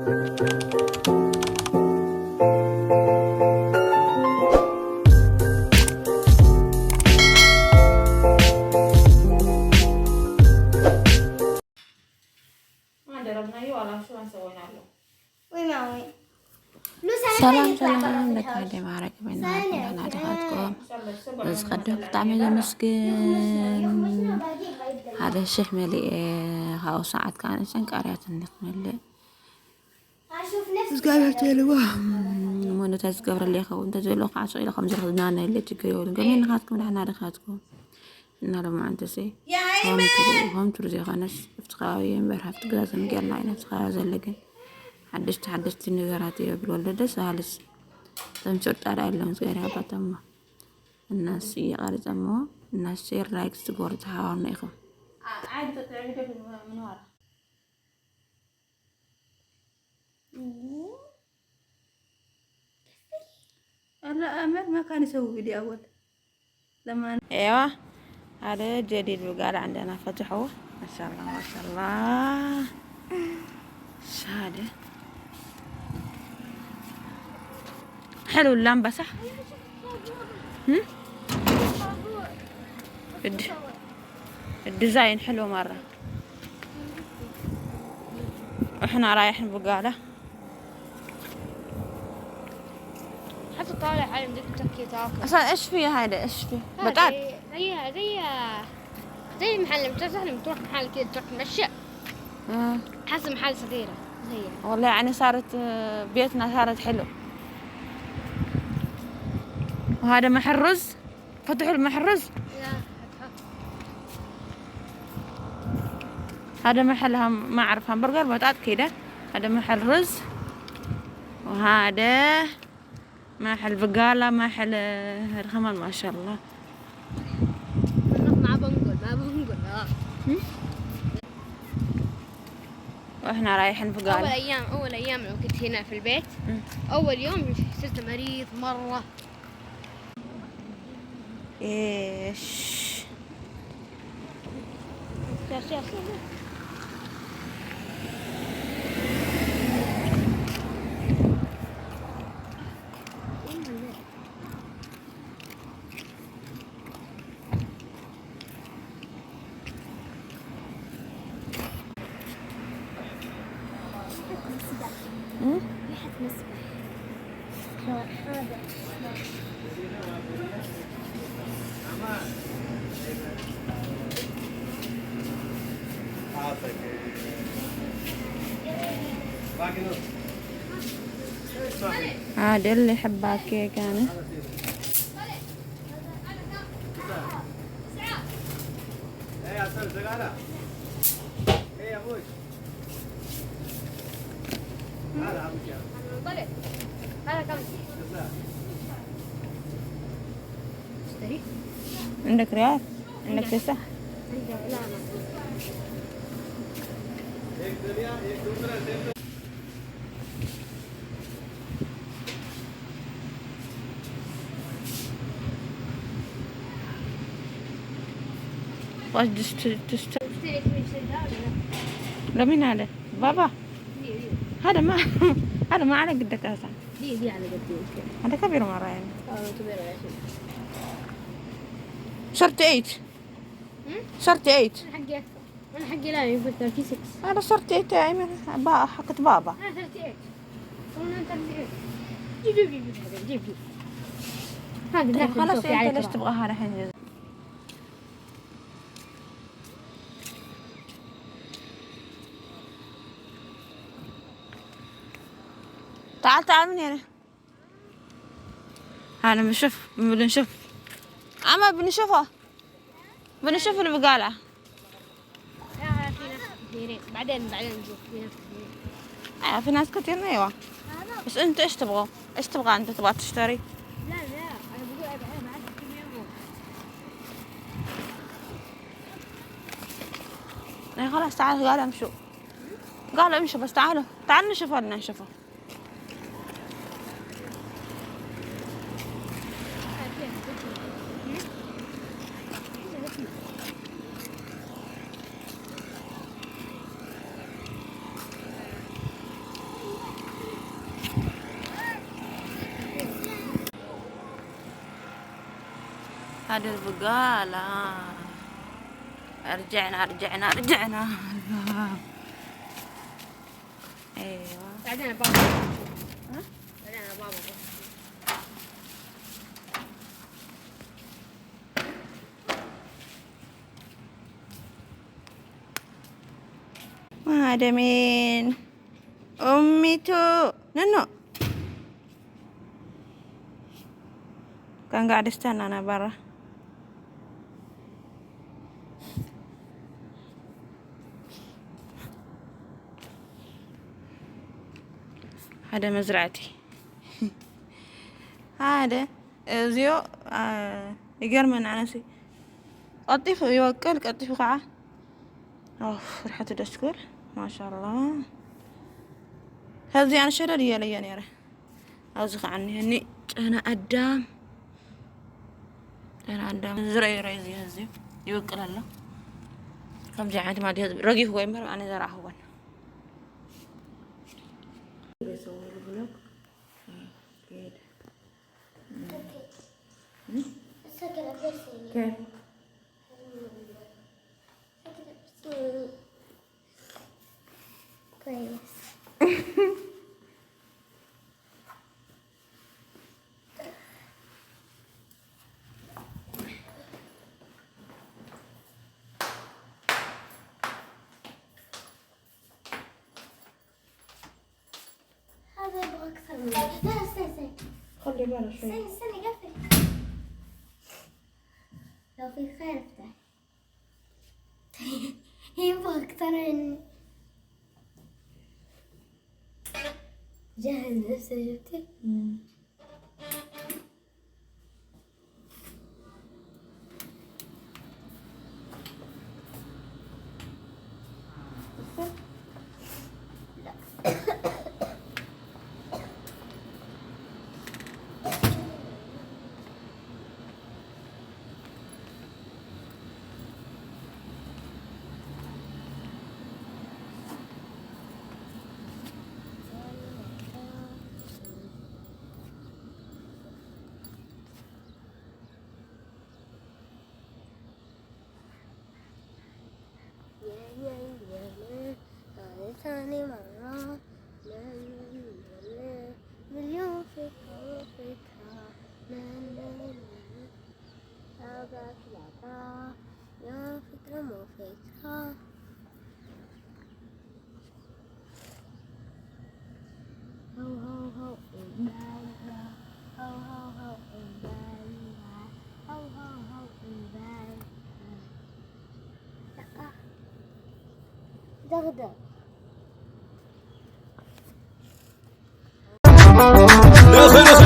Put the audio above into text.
ما جربنا اي والله شو سوينا له. ሰላም ሰላም ደቂ ዓደይ ማዕረግ ናድኻትኩም ዝቀድም ብጣዕሚ ዘመስግን። 1000 መሊአ ካብኡ ሰዓት ከዓ ንእሽተን ቀርያትኒ ክመልእ እግዚኣብሔር ተልዋ እሞ ነታ ዝገብረለ ይኸውን እንተዘሎ ከዓ ስቕ ኢለ ከምዚ ክዝናነየለ ችግር የብሉን። ከመይ ንኻትኩም ዳሕና ድኻትኩም እና ሎማዓንተሰ ከምትሩ ዘይኮነስ ኣብቲ ከባቢ እምበር ሃፍቲ ገዛ ዘምጌርና ኢና። ኣብቲ ከባቢ ዘሎ ግን ሓደሽቲ ሓደሽቲ ነገራት የብሉ ኣሎ ደስ በሃልስ እቶም ጭርጣር ኣለዎም ዝገርያ ኣባቶማ እናስ እየቀሪፀሞ እና share like ዝትገብሩ ተሓባርና ኢኹም። عادي تطلع فيديو من ورا. لا أمل ما كان يسوي فيديو أول لما ايوه هذا جديد بقال عندنا فتحوه ما شاء الله ما شاء الله. ايش هذا؟ حلو اللمبة صح؟ هم؟ ال design حلو مرة. احنا رايحين بقالة. حتى طالع على مدينة تركيا تاكل. اصلا ايش فيه هذا؟ ايش فيه؟ بطاط. زي زي زي محل، بتروح لما تروح محل كذا تروح تمشي. حاسة محل صغيرة زي والله يعني صارت بيتنا صارت حلو. وهذا محل رز، فتحوا المحل رز. لا. هذا محل هم ما اعرف همبرجر بطاط كده. هذا محل رز، وهذا محل بقالة، محل الخمر ما شاء الله. ما بنقول ما بنقول. واحنا رايحين بقالة. اول ايام لو كنت هنا في البيت، اول يوم صرت مريض مرة. ايش؟ ريحة مسبح. هذا هذا اللي يحبها كيك انا. هذا كم؟ اشتري؟ عندك ريال؟ عندك 9؟ لا ما واش تشتري؟ لا مين هذا؟ بابا؟ هذا ما هذا ما على قدك اصلا. دي على قدي. هذا كبير مرة يعني. كبير ولا شيء. 38. 38. أنا حقي أكثر. أنا حقي لا يقول 36. أنا 38 يا أيمن، حقت بابا. أنا 38. أنا 38. جيب جيب جيب جيب جيب. هذا طيب خلاص أنت ليش تبغاها الحين؟ تعال تعال من هنا. هذا بنشوف بنشوف عم بنشوفه بنشوف البقالة. في ناس كثيرين بعدين نشوف في ناس كثيرين. ايوه في ناس كثير. ايوه بس انت ايش تبغى؟ ايش تبغى انت؟ تبغى تشتري؟ لا لا انا بقول بعد كم يوم. اي خلاص تعال. قالوا امشوا، قالوا امشوا بس تعالوا تعالوا نشوفه بدنا نشوفه. هذه البقالة. رجعنا رجعنا رجعنا. ايوه بعدين بابا. ها؟ بعدين بابا. وهذا مين؟ أمي تو ننو كان قاعد استنى أنا برا. هذا مزرعتي. هذا زيو يقرمن عنسي قطيف يوكل قطيف قاعة. اوف ريحته دشكل ما شاء الله. هذه أنا شرر يا ليا نيرة أوزخ عني هني أنا أدام أنا أدام زرع ريزي هزي يوكل الله كم جعانت ما دي رقيف هو يمر أنا زرع هو بيسوي البلوك كيف؟ كويس. هذا يبغى أكثر من لا، استنى استنى. خلي بالك شوي. استنى استنى، قفل. لو في خير افتح. يبغى أكثر من جهز نفسه. جبتي؟ يا يا يا يا هذه ثاني مرة. لا لا لا مليون فكرة وفكرة. لا لا لا أباك لا يا فكرة مو فكرة. هو هو هو إمبالا. هو هو هو إمبالا. هو هو هو إمبالا. لا دغدغ. دخل.